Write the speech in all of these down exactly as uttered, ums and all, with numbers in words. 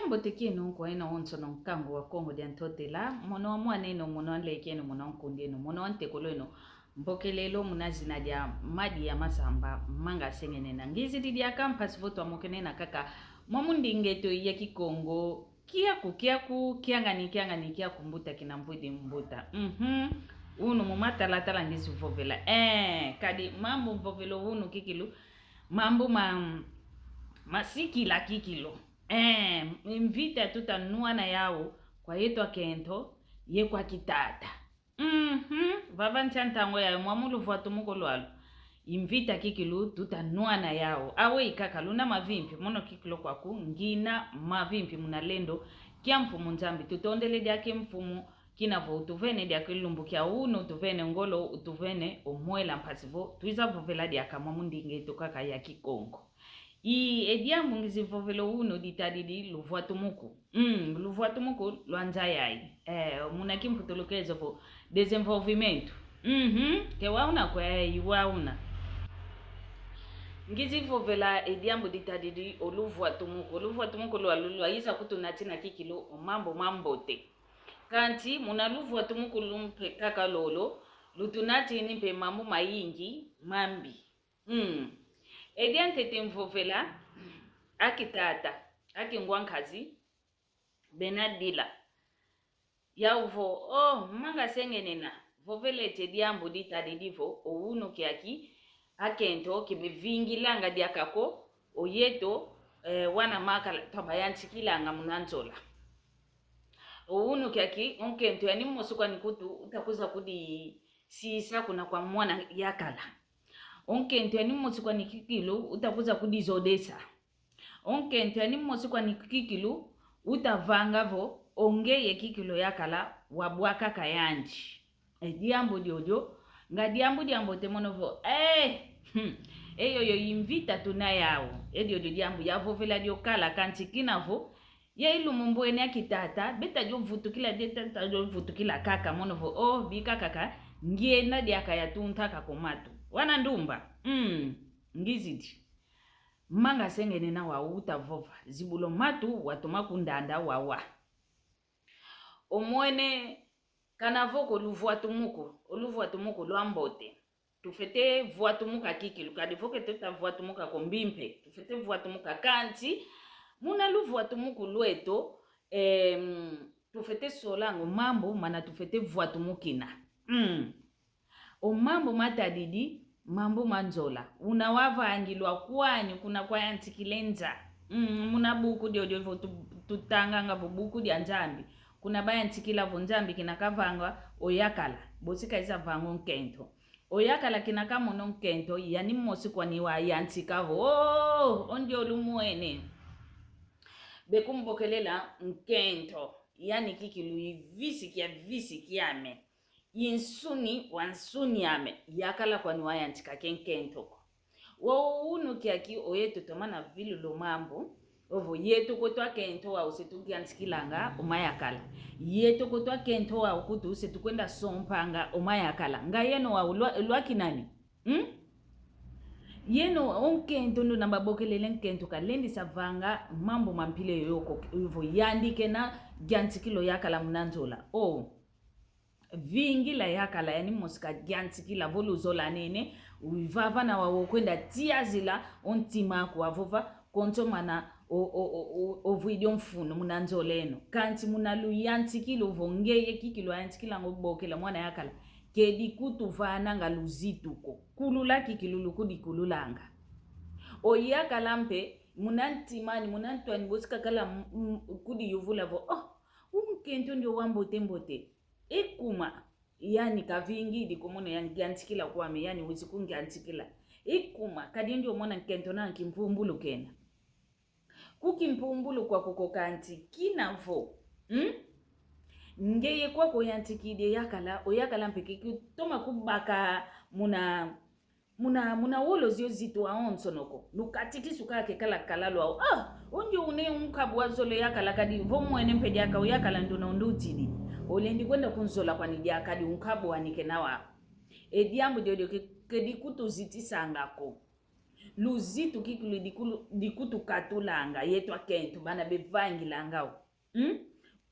Mbote kieno kwa yeno onsono nkangu wa Kongo dia Ntotela, mono wa mwan'eno, mono wa nlek'eno, mono wa nkund'eno, mono wa ntekol'eno. Mbokelelo muna zina dia Madi ya Masamba, manga seng'enena. Ngizidi diaka mpasi vo twamokene na kaka mwa munding'eto ya Kikongo. Kiaku, kiaku, kiangani, kiangani, kiaku mbuta kina mvwidi mbuta. Mhm. Unu mu matalatala ngizi vovela. Eh, kadi mambu mvovelo unu kikilu, mambu ma, masikila kikilu. Eh, mvita tuta nwana yau kwa yeto akento, ye kwa kitata. Mhm. Vava ntia ntangu yayo mwa mu luvwatumuko lwalu. Imvita kikilu tuta nwana yau. Awe ikaka luna mavimpi, mono kikilu kwaku ngina mavimpi muna lendo kia Mfumu Nzambi. Tutondele diaka Mfumu kina vo utuvene diaka lumbu kia unu, utuvene ngolo, utuvene o mwela mpasi vo twiza vovela diaka mwa munding'eto kaka ya Kikongo. I, e diambu ngizi vovelo unu ditadidi luvwatumuku. Mm, luvwatumuku lwa nza yayi. Eh, muna kimputulukezo vo desenvolvimento. Mhm, ke wauna kwe, eh, i wauna. Ngizi vovela e diambu ditadidi o luvwatumuku. O luvwatumuku lwalu lwaiza kutunatina kikilu o mambu mambote. Kanti muna luvwatumuku lumpe kaka lolo, lutunatini mpe mambu mayingi mambi. Mm. E diantete mvovela, akitata, akingwa nkazi, bena dila. Yau vo, oh, manga seng'enena, vovel'ete diambu ditadidi vo, o unu kiaki, akento, kibevingilanga diaka ko, o yeto, eh, wana makala, twabayantikilanga muna nzola. O unu kiaki, o nkento yani mmosi kwani kutu, utakwiza kudisisa kuna kwa mwana yakala. O nkento yani mmosi kwani kikilu, utakwiza kudizodesa. O nkento yani mmosi kwani kikilu, utavanga vo, o ngeye kikilu yakala, wabwaka kayandi. E diambu diodio, nga diambu diambote mono vo, eh, hmm, e yoyo imvita tuna yau. E diodio diambu yavovela dio kala kanti kina vo, ye ilumu mbwene akitata, beta dio vutukila, beta dio vutukila kaka, mono vo, oh, bika kaka, ngiena diaka yatuntaka ko matu. Wana ndumba, mm, ngizidi. Manga seng'enena wau utavova, zibula o matu, watoma kundanda wawa. Omwene kana vo ko luvwatumuku, o luvwatumuku lwambote. Tufete vwatumuka kikilu, kadi vo ke tuta vwatumuka ko mbimpe, tufete vwatumuka kanti, muna luvwatumuku lweto, em, tufete solanga o mambu mana tufete vwatumukina. Mm. O mambu matadidi, mambu ma nzola. Una wavangilwa kwanyi kuna kwayantikila e nza? Mm, muna buku diodio vo tu-, tutanganga vo buku dia Nzambi. Kuna bayantikila vo Nzambi kina kavanga o yakala, bosi kaiza vanga o nkento. O yakala kina kamona o nkento, yani mmosi kwani wayantika vo, oh, o ndio lumwene. Bekumbokelela nkento, yani kikilu i visi kia visi kiame. I nsuni wa nsuni ame, yakala kwani wayantika ke nkento ko. Wau unu kiaki o yeto tomana vilula o mambu, ovo yeto kweto akento wau se tuyantikilanga o mayakala. Yeto kweto akento wau kutu se tukwenda sompanga o mayakala. Nga yeno wau lwa, lwa kinani? Hmm? Yeno o nkento ndo na babokelele nkento kalendi sa vanga mambu ma mpila yoyo ko, ovo yandi kena yantikila o yakala muna nzola. Oh. Vingila yakala yani mmosi kayantikila vo luzolanene, uvava na wau okwenda tiazila o ntima aku wavova, konso mana o, o, o, o, ovwidi o mfunu muna nzola eno. Kanti muna luyantikila ovo ngeye kikilu wayantikilanga obokela mwana yakala, kedi kutuvananga luzitu ko. Kulula kikilu lukudikululanga. O yakala mpe, muna ntima ani, muna ntu ani bosi kakala m-, m-, kudiyuvula vo, oh, u nkento ndio wambote mbote. E kuma, yani kavingidi ko mono yangi yantikila kwame, yani wizi kunyantikila. E kuma, kadi ndio mona nkento na kimpumbulu kena. Ku kimpumbulu kwaku ko kanti kina vo. Hmm? Ngeye kwaku oyantikidi yakala, o yakala mpe ke kutoma kubaka muna Muna, muna wolo zio zitu awonsono ko. Lukatiki suka ke kala kala lwau. Ah, o ndio une unkabu wa zolo yakala kadi vo mwene mpe diaka o yakala nduna undutidi. Olendi kwenda kunzola kwani diaka di unkabu wani kena wau. E diambu diodio ke, kedi kutuzitisanga ko. Luzitu kikilu dikulu, dikutukatulanga, yeto akento, bana bevangilanga o. Hmm?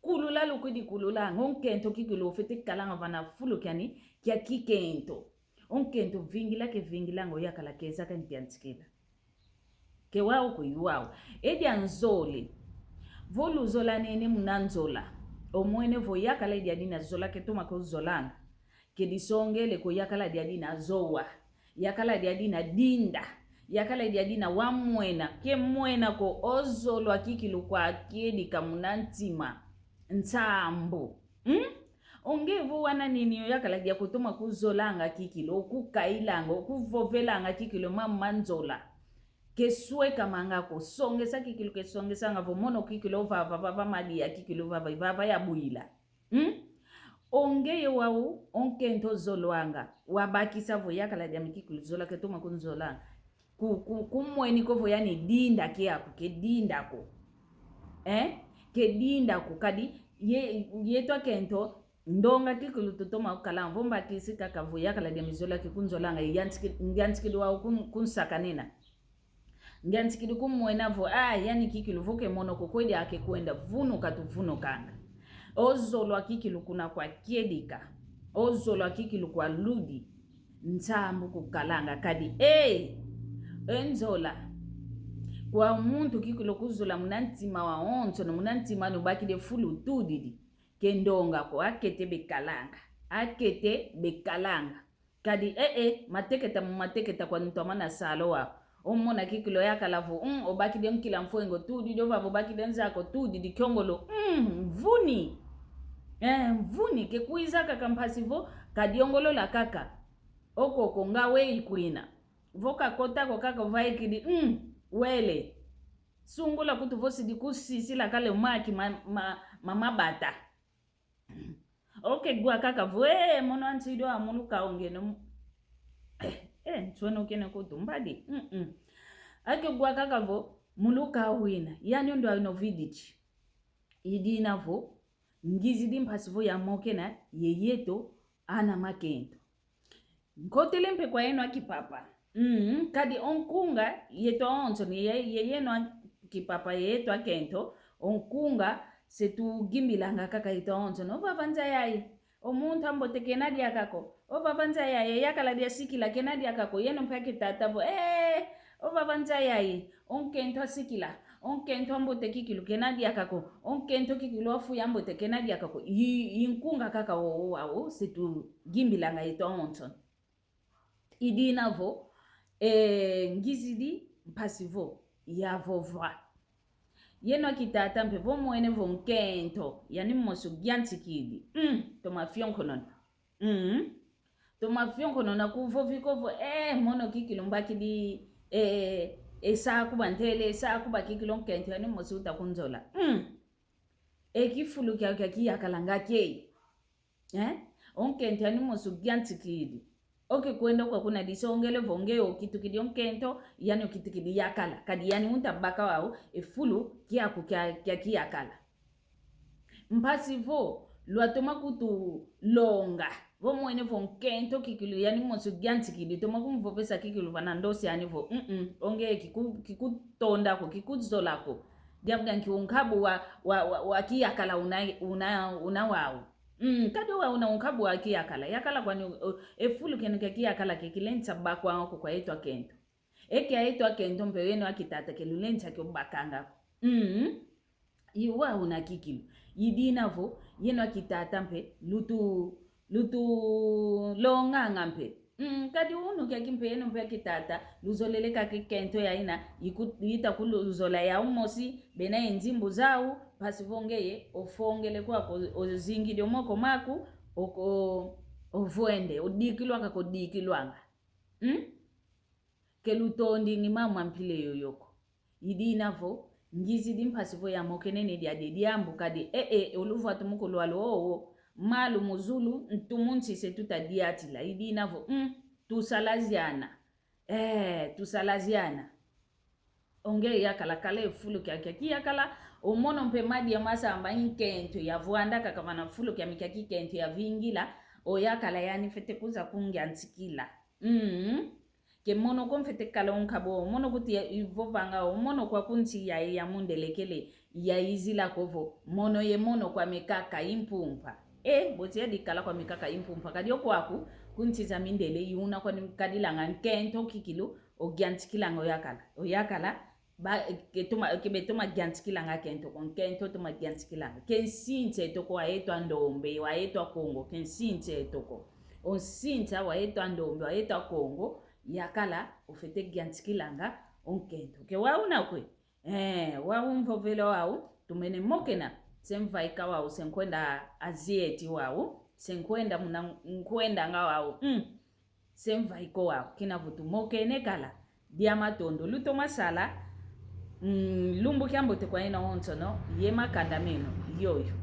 Kulula lukwe dikululanga, o nkento kikilu ofwete kalanga vana fulu kiani, kia kikento. O nkento vingila kevingilanga, o yakala keza kantiantikila. Ke wau ko i wau. Edi anzole. Vo luzola nene muna nzola. Omwene vo yakala edi adina zola ketoma ko zolanga. Ke disongele ko yakala edi adina zowa. Yakala edi adina dinda. Yakala edi adina wamwena. Ke mwena ko ozolwa kikilu kwa kiedika muna ntima. Nsambu. Hmm? Onge vo wana nini o yakala dia kutoma kuzolanga kikilu, o kukailanga, o kuvovelanga kikilu mambu ma nzola. Ke swekamanga ko, songesa kikilu ke songesanga vo mono kikilu ovava, vava madia kikilu vava, vava ya bwila. Hmm? Onge ye wau, o nkento zolwanga, wabakisa vo yakala diame kikilu zola ketoma kunzolanga. Ku, ku, kumweni ko vo yani dinda kiaku, ke dinda ko. Eh? Ke dinda ko, kadi ye, yeto akento, ndonga kikilu tutoma kala, vo mbakisi kaka vo yakala diame zola ke kunzolanga, yantikidi, yantikidi wau kun, kunsakanina. Ngiantikidi kumwena vo, ah, yani kikilu vo ke mono ko kwedi ake kwenda vunuka tuvunukanga. Ozolwa kikilu kuna kwa kiedika. Ozolwa kikilu kwa ludi. Nsambu kukalanga kadi, eh, e nzola. Kwa muntu kikilu kuzola muna ntima wawonso, no muna ntima no bakide fulu tudidi. Ke ndonga ko, akete bekalanga. Akete bekalanga. Kadi, eh, eh, mateketa mu mateketa kwa ntoma na salo wa. Omona kikilu yakala vo, mm, obakide nkila mfwengo tudidi, ovava obakide nzako tudidi, kiongolo, mm, mvuni. Eh, mvuni, ke kwiza kaka mpasi vo, kadiongolola kaka. Okoko nga weyi kwina. Vo kakota ko kaka vaikidi, mm, wele. Sungula kutu vo sidi kusisila kale maki ma, ma, ma mabata. Oke gwa kaka vo, eh, mono antido amuluka ongeno. Eh, eh, ntweno kene kutu mbadi. Mm-mm. Ake gwa kaka vo, muluka wina. Yani ondo ano vidichi. Idina vo, ngizidi mpasi vo yamokena, ye yeto, ana makento. Nkotele mpe kwa yeno akipapa. Mm, kadi o nkunga yeto awonso, ni ye, ye yeno akipapa yeto akento, o nkunga se tugimbilanga kaka yeto awonso. No vava nza yayi. O muntu ambote kena diaka ko. O vava nza yayi, yakala dia sikila kena diaka ko. Yeno mpe akitata vo, eh, o vava nza yayi. O nkento asikila. O nkento ambote kikilu kena diaka ko. O nkento kikilu afuya ambote kena diaka ko. I, i nkunga kaka o, o, o, se tugimbilanga yeto awonso. Idina vo, eh, ngizidi mpasi vo, yavova. Yeno akitata mpe vo mwene vo nkento, yani mosi ugiantikidi. Mm, toma fionkonona. Mm. Toma fionkonona kuvovi ko vo, eh, mono kikilu mbakidi, eh, esa kuba ntele, esa kuba kikilu nkento, yani mosi uta kunzola. Mm. E kifulu kia, kia kiyakalanga kei. Eh? O nkento yani mosi ugiantikidi. Oke kwenda kwa kuna disongele vo nge okitukidi o nkento, yani okitukidi yakala. Kadi yani unta baka wau, e fulu kiaku kia, kia kiyakala. Mpasi vo, lwatoma kutulonga. Vo mwene vo nkento kikilu, yani mosi ugiantikidi, toma kumvovesa kikilu vana ndosi yani vo, mm-mm, onge kiku, kikutonda ko, kikuzola ko. Diambu dia nki unkabu wa, wa, wa, wa kiyakala una, una, una wau. Mm, kadi wa una unkabu wa kiyakala. Yakala kwani, o, e fulu kene kia kiyakala ke kilentsa bakwa ko kwa yeto akento. E kia yeto akento mpe yeno akitata ke lulentsa kio bakanga. Mm. I wau una kikilu. Idina vo, yeno akitata mpe, lutu, lutu longanga mpe. Mm, kadi unu kiaki mpe yeno mpe akitata, luzolele kaka e kento yaina, iku, ita kuluzola yau mosi, bena ye nzimbu zau, mpasi vo ngeye, ofongele kwako, ozingidi o moko maku, o, o, ovwende, odikilwanga kodikilwanga. Mm? Ke lutondingi mambu ma mpila yoyo ko. Idina vo, ngizidi mpasi vo yamokenene diadi diambu kadi, e, e, oluvwatu mu kulwalu owo, malu mu zulu, ntu mu nsi se tutadiatila. Idina vo, mm, tusalaziana. Eh, tusalaziana. Onge yakala kala e fulu kia, kia kiyakala, omono mpe madia masamba nkento yavwanda kaka vana fulu kiami kia kikento yavingila, oyakala yani fwete kuza kungiantikila. Mm. Ke mono ko mfwete kala o nkabo, mono kuti ya ivovanga o, mono kwa kunsi ya, ya mundele kele, ya izila ko vo, mono ye mono kwame kaka impumpa. E, boti ya dikala kwame kaka impumpa, kadi o kwaku, kunsi za mindele, yuna kwani kadilanga nkento kikilu, ogiantikilanga oyakala. Oyakala, ba, ke toma, ke betoma giantikilanga kento ko, nkento toma giantikilanga. Ke nsinsi eto ko, wa eto a ndombe, wa eto a Kongo, ke nsinsi eto ko. O nsinsi wa eto a ndombe, wa eto a Kongo, yakala, ofwete giantikilanga o nkento. Ke wau una kwe. Eh, wau mvovela wau, tumene mokena, se mvaika wau, se nkwenda azieti wau, se nkwenda muna nkwendanga wau. Mm. Se mvaika wau, kina vo tumokene kala. Dia matondo, lutoma sala, mm, lumbu kiambote kwa yeno onsono, ye makanda meno, yoyo.